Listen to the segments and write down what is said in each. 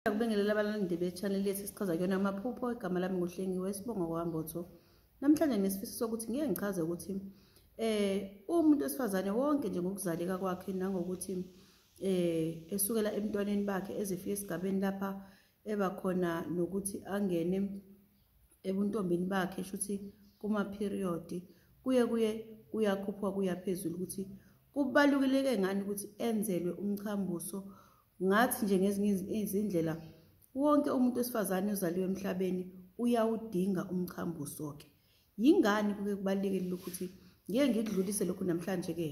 Ngiyakubingelela abalandeli be-channel yethu esichaza kuyona amaphupho. Igama lami nguHlengiwe, isibongo kwaMbotho. Namhlanje nginesifiso sokuthi ngike ngichaze ukuthi umuntu wesifazane wonke nje ngokuzaleka kwakhe nangokuthi esukela emntwaneni bakhe ezifika esigabeni lapha eba khona nokuthi angene ebuntombini bakhe, shuthi kuma-period, kuye kuyakhuphuka kuya phezulu ukuthi kubaluleke ngani ukuthi enzelwe umchambuso. Ngathi nje ngezinye izindlela wonke umuntu wesifazane ozaliwe emhlabeni uyawudinga umchambuso-ke. Yingani kuke kubalulekile lokhu ukuthi ngeke ngikudlulise lokhu namhlanje-ke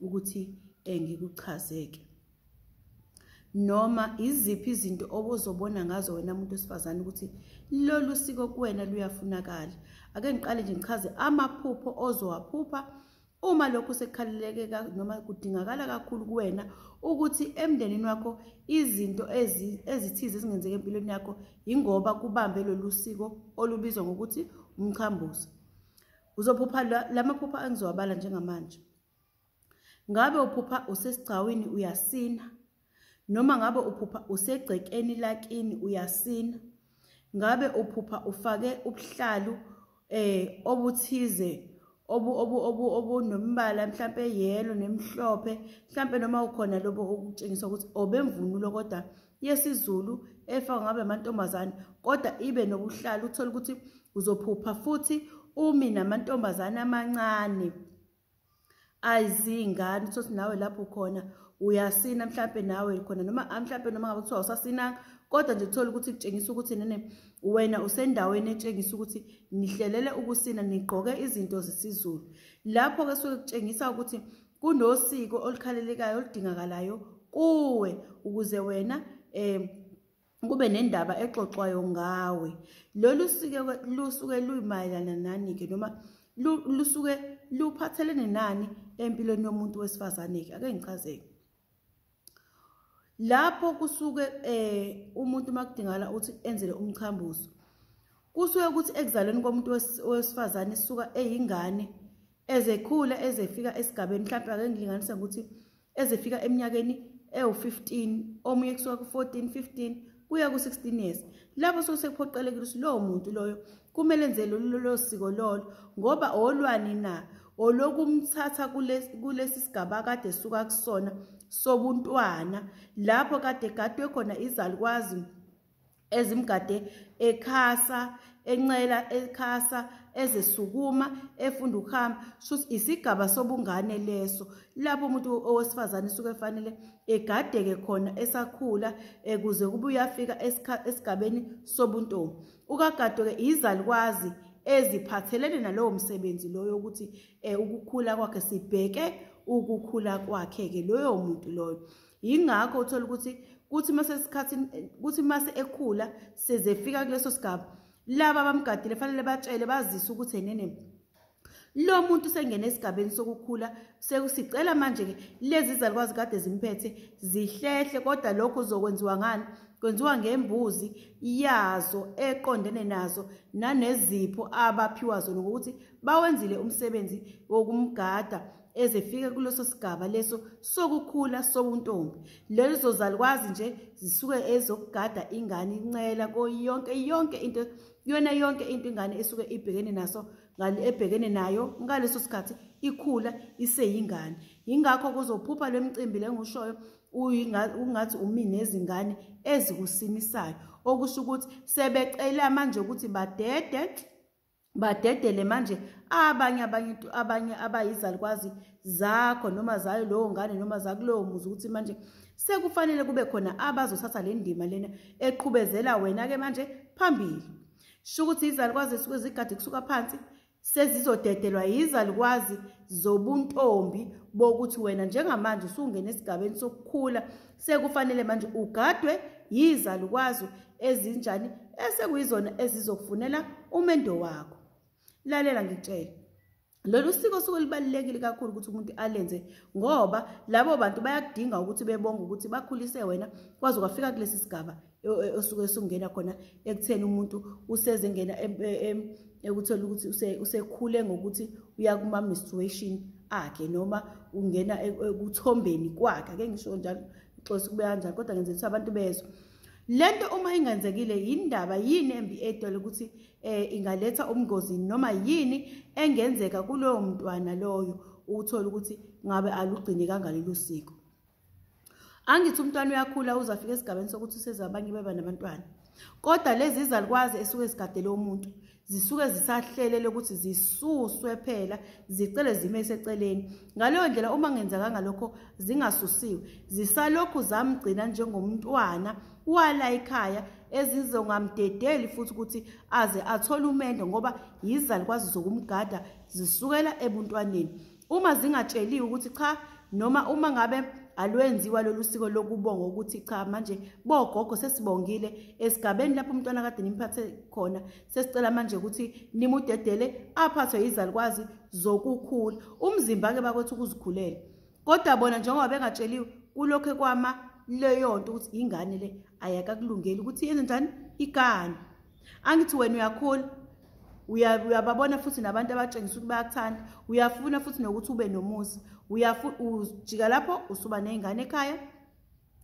ukuthi ngikuchazeke, noma iziphi izinto obozobona ngazo wena muntu wesifazane ukuthi lolu siko kuwena luyafunakala. Ake ngiqale nje ngichaze amaphupho ozowaphupha uma lokhu sekukhaleleke noma kudingakala kakhulu kuwena ukuthi emndenini wakho izinto ezithize ezingenzeka empilweni yakho yingoba kubambe lolu siko olubizwa ngokuthi umchambuso. Uzophupha lamaphupha engizowabala njengamanje. Ngabe uphupha usesigcawini uyasina, noma ngabe uphupha usegcekeni lakini uyasina, ngabe uphupha ufake ubuhlalu obuthize obunombala mhlampe yellow nemhlophe, mhlampe noma ukhona lobo okutshengisa ukuthi obemvunulo kodwa yesiZulu efakwa ngabe amantombazane kodwa ibe nobuhlalu. Uthola ukuthi uzophupha futhi umi namantombazane amancane ayizingane, uthi nawe lapho khona uyasina mhlampe nawe khona, noma mhlampe noma ngabe kuthiwa usasinanga kodwa nje uthola ukuthi kutshengisa ukuthi nene wena usendaweni etshengisa ukuthi nihlelele ukusina, nigqoke izinto zesiZulu. Lapho-ke suke kutshengisa ukuthi kunosiko olukhalelekayo oludingakalayo kuwe ukuze wena kube nendaba exoxwayo ngawe. Lolu siko lusuke luyimayelana nani-ke, noma lusuke luphathelene nani empilweni yomuntu wesifazane-ke? Ake ngichazeke. Lapho kusuke umuntu makudingakala ukuthi enzele umchambuso, kusuke ukuthi ekuzalweni komuntu wesifazane suka eyingane ezekhula ezefika esigabeni, mhlawumbe ake ngilinganise ngokuthi ezefika eminyakeni ewu-15, omunye kusuka ku-14, 15 kuya ku-16 years. Lapho suke sekuphoqelekile ukuthi lowo muntu loyo kumele enze lolo siko lolo, ngoba olwani na olokumthatha kulesi sigaba kade suka kusona sobuntwana, lapho kade gadwe khona izalukwazi ezimgade ekhasa, encela ekhasa, ezesukuma, efunda ukuhamba. Shuthi isigaba sobungane leso lapho umuntu owesifazane suke efanele egadeke khona esakhula kuze kube uyafika esigabeni sobuntombi. Ukagadwe-ke izalukwazi eziphathelene nalowo msebenzi loyo ukuthi ukukhula kwakhe, sibheke ukukhula kwakhe-ke loyo muntu loyo. Yingakho uthola ukuthi kuthi mase isikhathi kuthi mase ekhula sezefika kuleso sigaba, laba abamgadile fanele batshele bazise ukuthi nene lo muntu sengene esigabeni sokukhula, sekusicela manje-ke lezi zalukwazi kade zimphethe zihlehle. Kodwa lokho kuzokwenziwa ngani? Kwenziwa ngembuzi yazo eqondene nazo nanezipho abaphiwa zona ngokuthi bawenzile umsebenzi wokumgada ezefika kuleso sigaba leso sokukhula sobuntombi. Lezo zalukwazi nje zisuke ezokugada ingane, incela yonke into, yona yonke into ingane esuke ibhekene naso ebhekene nayo ngaleso sikhathi ikhula iseyingane. Yingakho kuzophupha lemicimbi lengishoyo ungathi umi nezingane ezikusinisayo, okusho ukuthi sebecela manje ukuthi badedele manje abanye abanye abayizalukwazi zakho noma zayo lowo ngane noma zakulowo muzi, ukuthi manje sekufanele kube khona abazothatha le ndima lena eqhubezela wena-ke manje phambili. Sho ukuthi izalukwazi esuke zigade kusuka phansi sezizodedelwa yizalukwazi zobuntombi bokuthi wena njengamanje usungena esigabeni sokukhula, sekufanele manje ugadwe yizalukwazi ezinjani esekuyizona ezizokufunela umendo wakho. Lalela ngikutshele, lolu siko suke libalulekile kakhulu ukuthi umuntu alenze, ngoba labo bantu bayakudinga ukuthi bebonge ukuthi bakhulise wena kwaze kwafika kulesi sigaba osuke sungena khona ekutheni umuntu usezengena ekuthola ukuthi usekhule ngokuthi uya kuma menstruation akhe noma ungena ekuthombeni kwakhe. Ake ngisho njalo, xolisa kube kanjani, kodwa ngenzela ukuthi abantu bezwe. Lento uma ingenzekile yindaba yini embi edala ukuthi ingaletha umngozi noma yini engenzeka kulowo mntwana loyo, uthola ukuthi ngabe alugcine kangalolu siko. Angithi umntwana uyakhula uzafika esigabeni sokuthi usezabanye beba nabantwana, kodwa lezi izalukwazi esuke zigadele umuntu zisuke zisahlelele ukuthi zisuswe phela, zicele zime eseceleni. Ngaleyo ndlela uma ngenzekanga lokho zingasusiwe, zisalokhu zamgcina njengomntwana wala ekhaya, ezizongamdedeli futhi ukuthi aze athole umendo, ngoba yizalukwazi zokumgada zisukela ebuntwaneni. Uma zingatsheliwe ukuthi cha, noma uma ngabe alwenziwa lolu siko lokubonga ukuthi cha manje bogogo sesibongile esigabeni lapho umntwana kade nimphathe khona, sesicela manje ukuthi nimudedele aphathwe izalukwazi zokukhula. Umzimba ke bakwethu ukuzikhulela, kodwa bona njengoba bengatsheliwe kulokho kwama leyo nto ukuthi ingane le ayakakulungeli ukuthi yenze njani igane. Angithi wena uyakhula, uyababona futhi nabantu abatshengisa ukuthi bayakuthanda, uyafuna futhi nokuthi ube nomuzi, ujika lapho usuba ney'ngane ekhaya,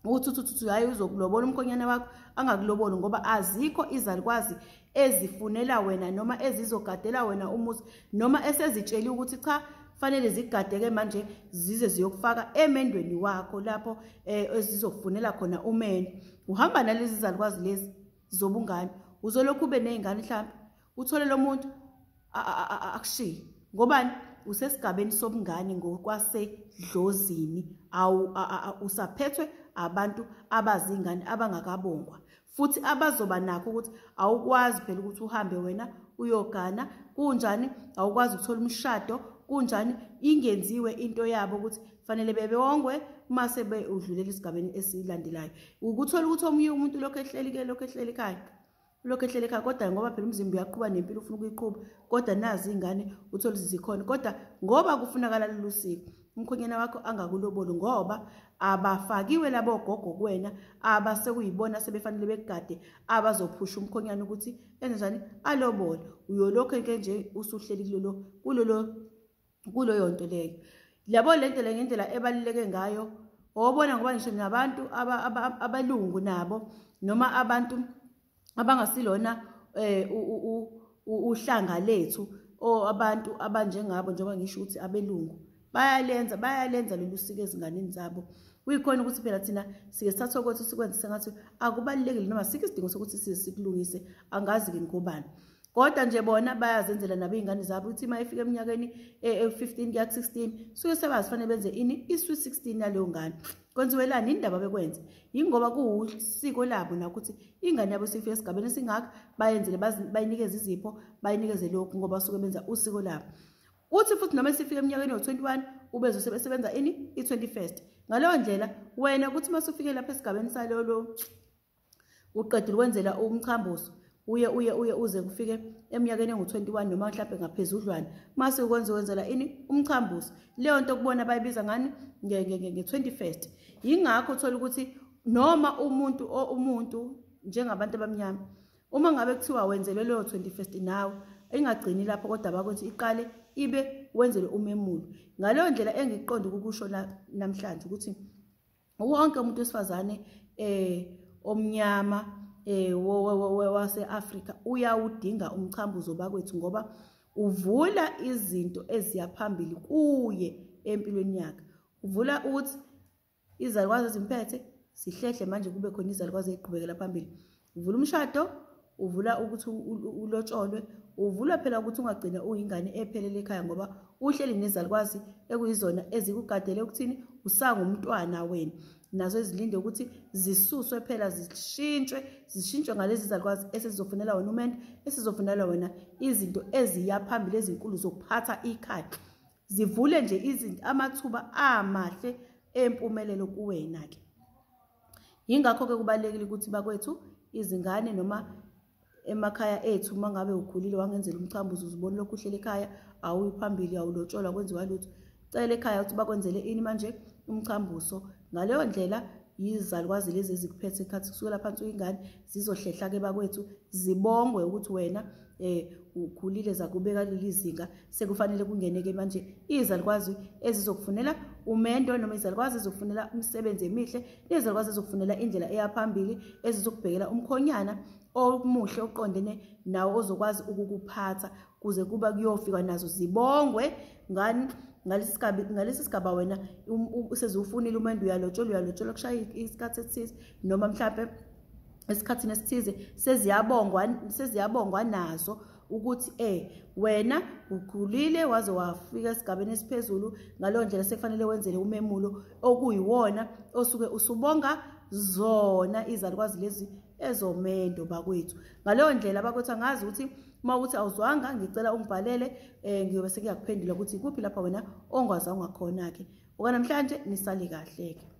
uthi uthi hhayi uzokulobola umkhonyana wakho, angakuloboli ngoba azikho izalukwazi ezifunela wena noma ezizogadela wena umuzi, noma esezitsheliwe ukuthi cha fanele zigadeke manje zize ziyokufaka emendweni wakho lapho ezizokufunela khona umendo. Uhamba nalezi zalukwazi lezi zobungane, uzolokhu ube ney'ngane mhlawumbe uthole lo muntu akushiye, ngobani? Usesigabeni sobungane ngokwasedlozini, usaphethwe abantu abazingane abangakabongwa futhi abazoba nakho ukuthi awukwazi phela ukuthi uhambe wena uyogana kunjani, awukwazi ukuthola umshado kunjani, ingenziwe into yabo ukuthi fanele bebewongwe mase udlulela esigabeni esilandelayo. Ukuthola ukuthi omunye umuntu lokho ehleli ke lokho ehleli ekhaya, lokho ehleli ekhaya, kodwa ngoba phela umzimba uyaqhuba nempilo ufuna ukuyiqhuba, kodwa nazi ingane uthole zikhona, kodwa ngoba kufunakala lolu siko umkhonyana wakho angakuloboli ngoba abafakiwe labo gogo kuwena abasekuyibona sebefanele bekugade abazophusha umkhonyana ukuthi enze njani alobole. Uyolokho ke nje usuhleli kulolo kuloyo nto leyo. Labo lento le ngendlela ebaluleke ngayo obona ngoba ngisho nabantu abalungu nabo noma abantu abangasilona uhlanga lethu o abantu abanjengabo, njengoba ngisho ukuthi abelungu bayalenza lolu siko ezinganeni zabo. Kuyikhona ukuthi phela thina sike sithathe kwethu sikwenze sengathi akubalulekile noma sikho isidingo sokuthi sikulungise, angazi ke ngobani, kodwa nje bona bayazenzela nabo iy'ngane zabo ukuthi uma ifika eminyakeni e-15 kuya ku-16 suke sebazi fanele benze ini i-sweet 16 yaleyo ngane. Kwenziwelani indaba bekwenze? Yingoba kuwusiko labo nakuthi ingane yabo sifika esigabeni esingaka bayenzele, bayinikeze izipho, bayinikeze lokhu ngoba suke benza usiko labo. Uthi futhi noma sifika eminyakeni yo-21 ubezo sebesebenza ini i-21st. Ngaleyo ndlela wena kuthi uma usufike lapha esigabeni salolo uqedile ukwenzela umchambuso, uye uye uye uze kufike eminyakeni engu-21 noma mhlawumbe ngaphezudlwana, mase ukwenza ini umchambuso. Leyo nto kubona bayibiza ngani nge-21st. Yingakho uthola ukuthi noma umuntu njengabantu abamnyama uma ngabe kuthiwa wenzelwe leyo 21st nawe ingagcini lapho, kodwa bakuthi iqale ibe wenzelwe umemulo. Ngaleyo ndlela engiqonda ukukusho namhlanje ukuthi wonke umuntu wesifazane omnyama wase-Afrika uyawudinga umchambuzo bakwethu, ngoba uvula izinto eziya phambili kuye empilweni yakhe. Uvula ukuthi izalukwazi ezimphethe sihlehle manje kube khona izalukwazi eziqhubekela phambili. Uvula umshado, uvula ukuthi ulotsholwe, uvula phela ukuthi ungagcina uyingane ephelele ekhaya ngoba uhleli nezalukwazi ekuyizona ezikugadele ukuthini usangumntwana wena, nazo ezilinde ukuthi zisuswe phela zishintshwe ngalezi zalukwazi esizofunela wena umendo, esizofunela wena izinto eziya phambili ezinkulu zokuphatha ikhaya, zivule nje izinto amathuba amahle empumelelo kuwena ke. Yingakho ke kubalulekile ukuthi bakwethu izingane noma emakhaya ethu uma ngabe ukhulile wangenzela umchambuzo uzibona lokhu uhleli ekhaya awuyi phambili awulotsholwa kwenziwa lutho, cela ekhaya ukuthi bakwenzele ini manje umchambuso. Ngaleyo ndlela izalukwazi lezi ezikuphethe ikhathi kusukela phansi uyingane zizohlehla ke bakwethu, zibongwe ukuthi wena ukhulile zakubeka leli zinga, sekufanele kungeneke manje izalukwazi ezizokufunela umendo noma izalukwazi ezizokufunela imisebenzi emihle, nezalukwazi ezizokufunela indlela eya phambili, ezizokubhekela umkhonyana omuhle oqondene nawe ozokwazi ukukuphatha kuze kuba kuyofika nazo zibongwe ngani ngalesi sigaba wena usezufunile umendo, uyalotsholwa kushaya isikhathi esithize noma mhlambe esikhathini esithize seziyabongwa nazo ukuthi wena ukhulile waze wafika esigabeni esiphezulu. Ngaleyo ndlela sekufanele wenzele umemulo okuyiwona osuke usubonga zona izalukwazi lezi ezomendo bakwethu. Ngaleyo ndlela bakwethu, angazi ukuthi uma ukuthi awuzwanga, ngicela ungibhalele, ngiyobe sengiyakuphendula ukuthi ikuphi lapha wena ongazwanga khona-ke. Okwanamhlanje nisale kahle-ke.